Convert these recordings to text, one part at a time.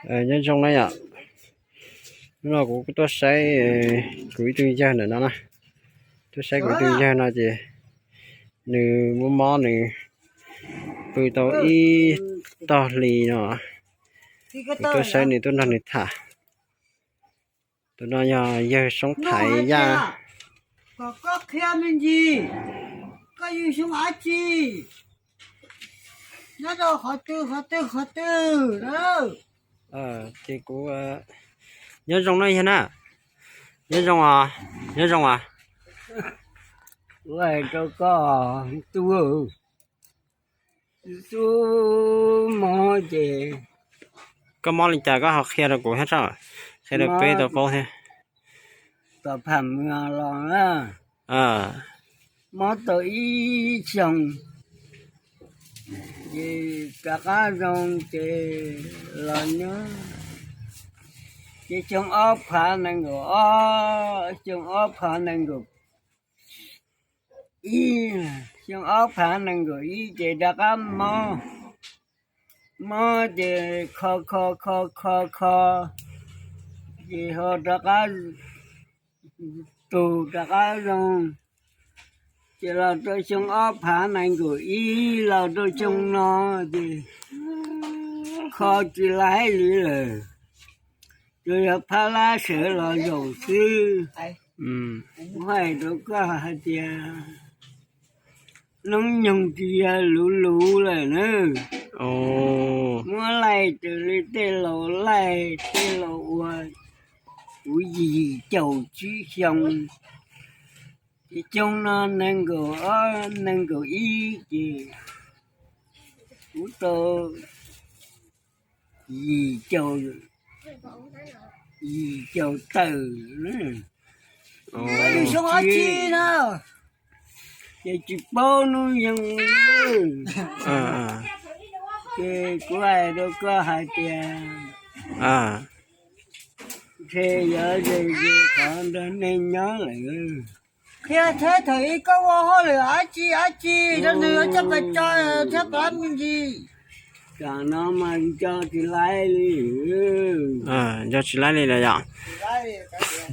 Nyob zoo na yom, hnub no kuv tuaj saib kuv ib tug yawg ntawm no na, tuaj saib kuv ib tug yawg no ces nws muaj mob, nws pw tau ib tog hlis no, kuv tuaj saib nws, tuaj nrog nws tham. Tus no yog yawg Soob Thaiv Yaj. Kom koj qhia me ntsis, koj yug xyoo dab tsi, nyob rau qhov twg qhov twg qhov twg? Ces kuv, nyob zoo na yawg na, nyob zoo os, nyob zoo os. Kuv hais rau koj, tub, tub mob ces, koj mob li cas koj ho qhia rau kuv thiab, qhia rau peb tau paub thiab. Tom pham mws los na, mob tau ib xyoos, ces rov qab zoo ces los nyob, ces xyoo ob phav nees nkaum ob, xyoo ob phav nees nkaum ib, xyoo ob phav nees nkaum ib ces rov qab mob, mob ces kho kho kho kho kho, ces ho rov qab tug rov qab zoo. Ces los rau xyoo ob phav nees nkaum ib los rau xyoo no ces kho tsis laib li lawm, tsuas yog phab lab sawv los zaum xwb. Kuv hais rau koj hais tias hnub nyoog tsis yog luv luv lawm na. Muab laij raws li tej laus laij, tej laus ua, kuv yim caum tsib xyoo, ces xyoo no nees nkaum ob nees nkaum ib ces kuv tau yim caum, yim caum tawm. Xyoo ob tsi no ces tsis paub hnub nyoog, ces kuv hais rau koj hais tias ntshe yuav ze ze qhov nrog nej nyob lawm. Qhia thiab, thaum ub koj ua hauj lwm dab tsi dab tsi rau nws, coj pas tso thiab pab me ntsis. Tam no mas nco tsis laib li. Nco tsis laib li lawm yom.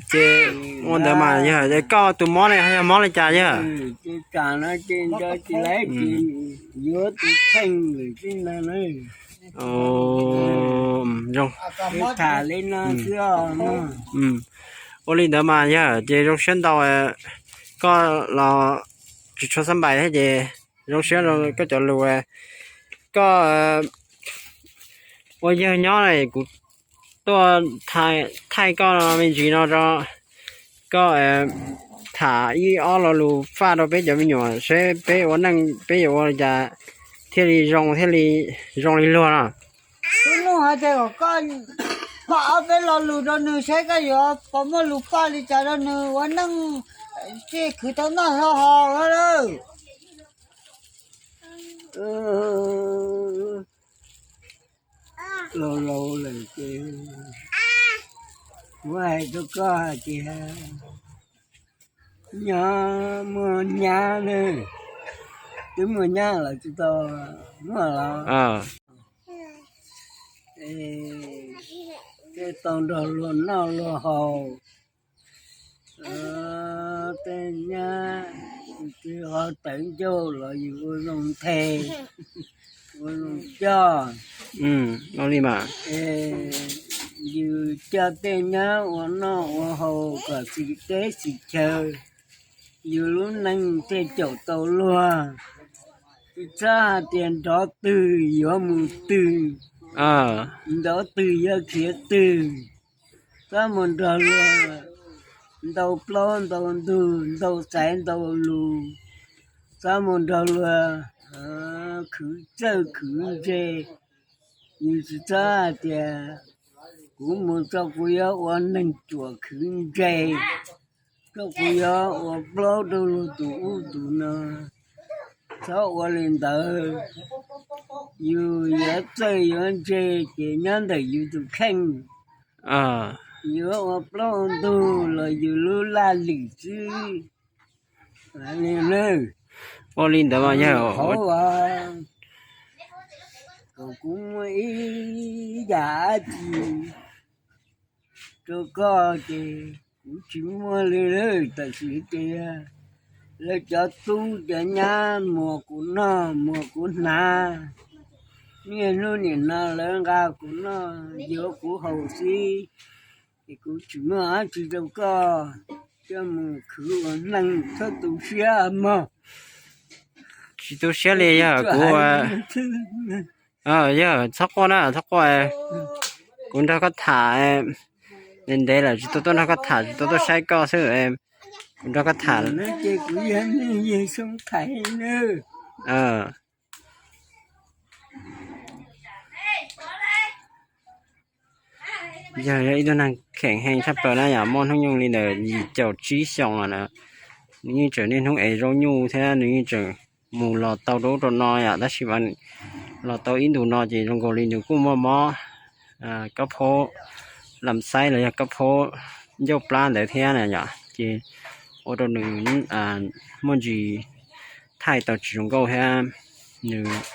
Ces ua ntawd mas yog koj tus mob ne ho yog mob li cas yog? Tam no ces nco tsis laib ces yuav tus kheej lawm xwb ntag na. Zoo. Tham li no xwb os. Ua li ntawd mas yog ces zoo siab ntau, koj los tsis tshua xab npais thiab ces zoo siab rau koj cov lus, koj ua yawg nyob na, kuv tuaj thaij koj me ntsis no rau koj tham ib ob lo lus faj rau peb cov me nyuam seb peb ua neej peb yuav ua li cas thiaj li zoo, thiaj li zoo li luag no. Tus nug hais tias kom koj faj ob peb lo lus rau nws seb koj yuav puas muaj lus faj li cas rau nws ua neej, tsis khwv tau noj tau haus lawm. Laus laus lawm ces kuv hais rau koj hais tias nyob muaj nyab ne, twb muaj nyab lawm tsis tau muaj los, thiaj tau nrog luag noj luag haus. Tej nyab, yus twb ho tawv ncauj los yus ua zoo nthe, ua zoo coj. Ua li mas yus coj tej nyab ua noj ua haus kom xis teb xis chaw, yus lub neej thiaj caum tau luag. Tsis txhob hais tias nrov twg yuav mus twg, nrov twg yuav khiav twg. Txhob mus nrog luag ntau plaub ntau ntug, ntau xaiv ntau lus. Txhob mus nrog luag khwv txawj khwv ntse. Yus tsis txhob hais tias kuv mus txog kuv yuav ua neeg ruam khwv ntse, txog kuv yuav ua plaub rau luag tus ub tus no. Txhob ua li ntawd. Yus yuav txawj yuav ntse ces nyob ntawm yus tus kheej. Yuav ua plaub ua ntug los yus lub laj lim xwb. Ua li ntawd mas yog Kuv muaj ib yam dab tsi rau koj ces kuv tsis muaj li lawm, tam sim ces lawv cov tub cov nyab muas kuv noj muas kuv hnav, niaj hnub nim no lawv nqa kuv noj yuav kuv haus xwb, ces kuv tsis muaj dab tsi rau koj coj mus khwv ua neej, txhob tu siab mog. Tsis tu siab li, yog kuv yog txhob quaj na, txhob quaj. Kuv nrog koj tham ntev ntev lawm, tsis tau tuaj nrog koj tham, tsis tau tuaj saib koj xwb. Kuv nrog koj tham. Ces kuv yog neeg yawg Xyooj Thaiv na. Yog, yog ib tug neeg kheem heej tshaj plaws na yom, muaj hnub nyoog li ntawm yim caum tsib xyoos lawm na. Nws yeej tseem niaj hnub ev zaub nyuj thiab nws yeej tseem mus los tau rau ub rau no yom, tab sis mas los tau ib ntus no ces zoo nkaus li nws kuj muaj mob kab phaub lam xaib los yog kab phaub ncauj plab ntawd thiab na yom, ces ua rau nws muaj ntsis thaij tau tsis zoo nkauj thiab nws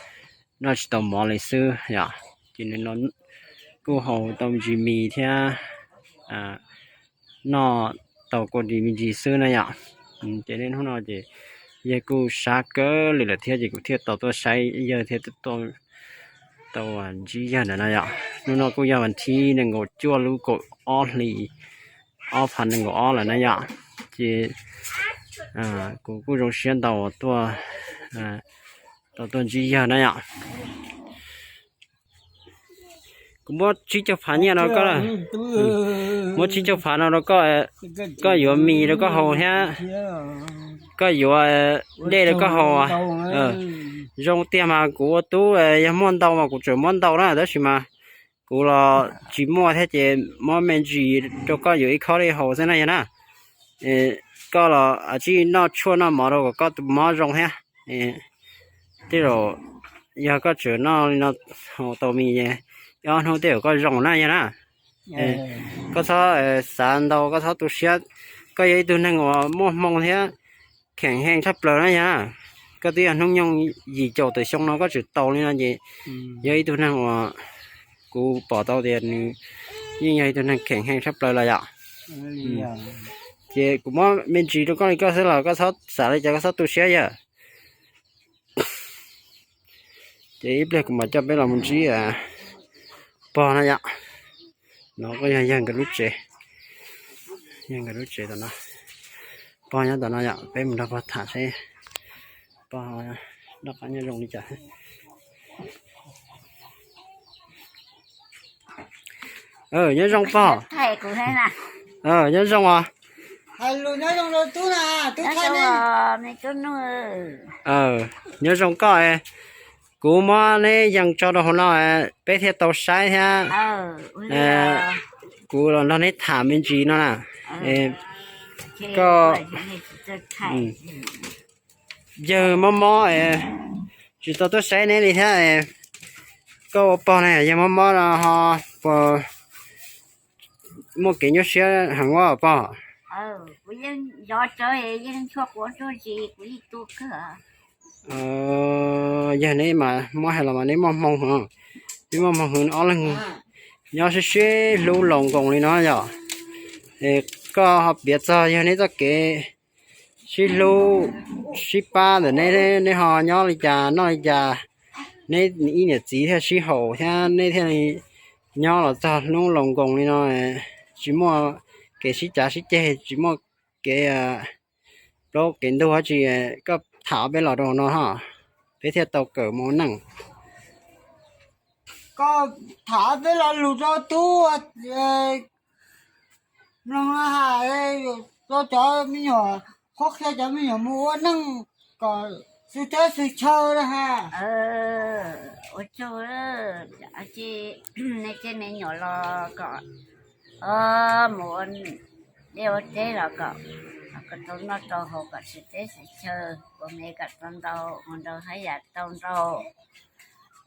noj tsis tau mov li xwb yom, ces nws kuj haus tau me ntsis mis thiab noj tau kua dis me ntsis xwb na yom. Ces niaj hnub no ces yawg kuj sab kawg li lawm thiab ces kuv thiaj tau tuaj saib yawg thiab tau ntsib yawg ntawm no yom. Hnub no kuj yog vas thib nees nkaum cuaj lub kaum ob hlis ob phav nees nkaum ob lawm na yom. Ces kuv kuj zoo siab ntau uas tuaj tau tuaj ntsib yawg na yom. Kuv muab tsib caug phav nyiaj rau koj, muab tsib caug phav no rau koj, koj yuav mis rau koj haus thiab koj yuav dej rau koj haus. Zoo tiag mas kuv ua tub yog muaj ntau mas kuv tseem muab ntau na, tab sis mas kuv los tsis muaj thiab ces muab me ntsis rau koj yuav ib khob dej haus xwb na yog na. Koj los tsij noj tshuaj noj mov rau kom koj tus mob zoo thiab. Tej zaum yog koj tseem noj li no haus tau mis ces ob hnub tej zaum koj zoo na yog na. Koj txhob xav ntau, koj txhob tu siab, koj yog ib tug neeg uas muaj hmoo thiab kheem heej tshaj plaws na yog na. Koj twb yog hnub nyoog yim caum tawm xyoo no koj tseem tau li no ces yog ib tug neeg uas kuv pom tau tias nws yeej yog ib tug neeg kheem heej tshaj plaws los yom. Ces kuv muab me ntsis rau koj li koj xwb los koj txhob xav li cas koj txhob tu siab yawg. Ces ib pliag kuv mam coj peb los mus ntsib pog na yom. No kuj yog yawg nkawd lub tsev, yawg nkawd lub tsev tom no. Pog nyob tom no yom, peb mus nrog pog tham seb pog noj qab nyob zoo li cas. Nyob zoo pog. Nyob zoo os. Nyob zoo koj, kuv muab neb yees tso rau hauv no peb thiaj tau saib thiab. Kuv los nrog neb tham me ntsis no na. Koj yawg mob mob tsis tau tuaj saib neb li thiab. Koj ua pog ne yawg mob mob no ho puas muaj kev nyuaj siab heev ua pog? Yog neb mas muab hais los mas neb muaj hmoo heev, neb muaj hmoo heev, ob leeg nyob sib sib hlub laus nkoos li no yom. Es koj ho piav txog yog neb txoj kev sib hlub sib pab ntawm neb, neb ho nyob li cas noj li cas, neb ib niam txiv thiaj sib haum thiab neb thiaj li nyob los txog hnub laus nkoos li no, tsis muaj kev sib cav sib ceg, tsis muaj kev plaub kev ntug dab tsi. Koj tham peb los rau no ho peb thiaj tau kawm mus ua neej. Koj tham peb lo lus rau tub mloog ha, rau cov me nyuam, qhuab qhia cov me nyuam mus ua neej kom xwm teb xwm chaw na ha. Ua tsaug, nej tej me nyuam los kom mus ua liaj ua teb los kom, kom tau noj tau haus kom xwm teb xwm chaw, ua me kom tau ntau, mus nrau haj yam tau ntau.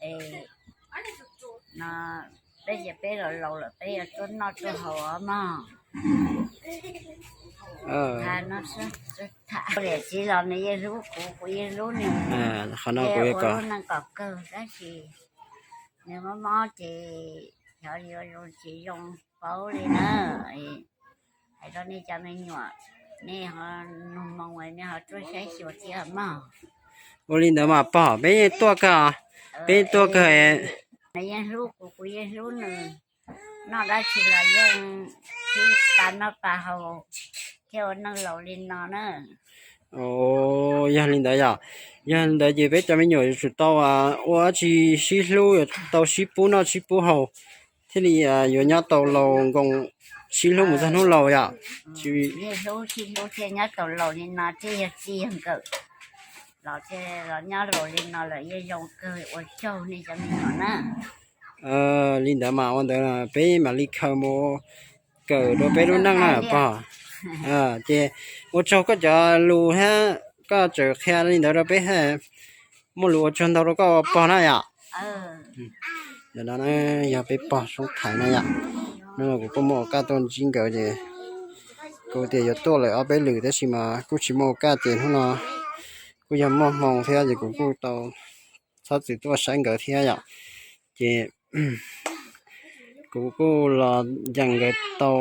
Es no peb ces peb los laus lawm peb yuav tuaj noj tuaj haus os mog. Niam txiv los nws yeej hlub kuv, kuv yeej hlub nws. Qhov no kuv ua lub neej kom kawg tab sis Nws mob mob ces xyov yuav zoo tsis zoo paub li na. Hais rau nej cov me nyuam, nej ho nug moo nej ho tuaj saib xyuas thiab mog. Ua li ntawd mas pog, peb yeej tuaj kawg, peb yeej tuaj kawg. Nws yeej hlub kuv, kuv yeej hlub nws. Noj dab tsi los yeej sib pab noj pab haus thiab ua neej laus li no na. Yog li ntawd yom, yog li ntawd ces peb cov me nyuam yuav tsum tau ua dab tsi sib hlub, yuav tau sib pub noj sib pub haus thiaj li yuav nyob tau laus nkoos sib hlub mus txog hnub laus yom. Sib hlub sib hlub thiaj nyob tau laus li no thiaj yog txij yog nkawm los thiaj los nyob laus li no lawm yeej zoo kawg, ua tsaug nej cov me nyuam na. Li ntawd mas ua ntawd peb mam li khaws mus kawm rau peb lub neej na pog. Ces ua tsaug koj cov lus thiab koj tseem qhia li ntawd rau peb, muaj lus ua tsaug ntau rau koj pog na yom. Ntawm no yog peb pog Soob Thaiv na yom. Hnub no kuv kuj muaj ua kaj tuaj ntsib nkawd ces kuv tias yuav tuaj lawm ob peb lwm tab sis mas kuj tsis muaj ua kaj ces hnub no kuj yog muaj hmoo thiab ces kuv kuj tau txhob txwm tuaj saib nkawd thiab yom. Ces kuv kuj los ncaim nkawd tau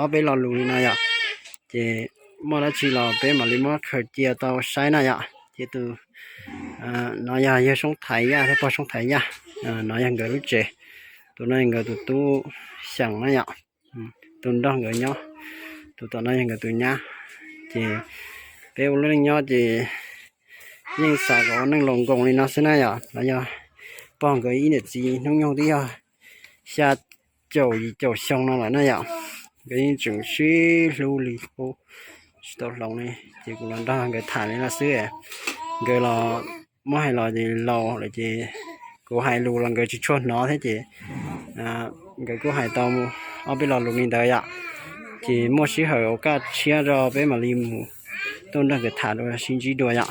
ob peb lo lus li no yom. Ces muaj dab tsi los peb mam li muab khaws cia tau saib na yom. Ces tus no yog yawg Soob Thaiv Yaj thiab pog Soob Thaiv Yaj. No yog nkawd lub tsev. Tus no yog nkawd tus tub Xyeem na yom, tus nrog nkawd nyob. Tus tom no yog nkawd tus nyab. Ces peb ua lub neej nyob ces yeej xav kom ua neej laus nkoos li no xwb na yom. Los yog pog nkawd ib niam txiv hnub nyoog twb yog xya caum yim caum xyoo no lawm na yom. Nkawd yeej tseem sib hlub li qub, tsis tau hloov li. Ces kuv los nrog nkawd tham li no xwb. Nkawd los muab hais los ces laus lawm ces kuv hais lus los nkawd tsis tshua hnov thiab ces nkawd kuj hais tau ob peb lo lus li ntawd yom. Ces muaj sij hawm ua kaj tshiab rau peb mam li mus tuaj nrog nkawd tham dua sib ntsib dua yom.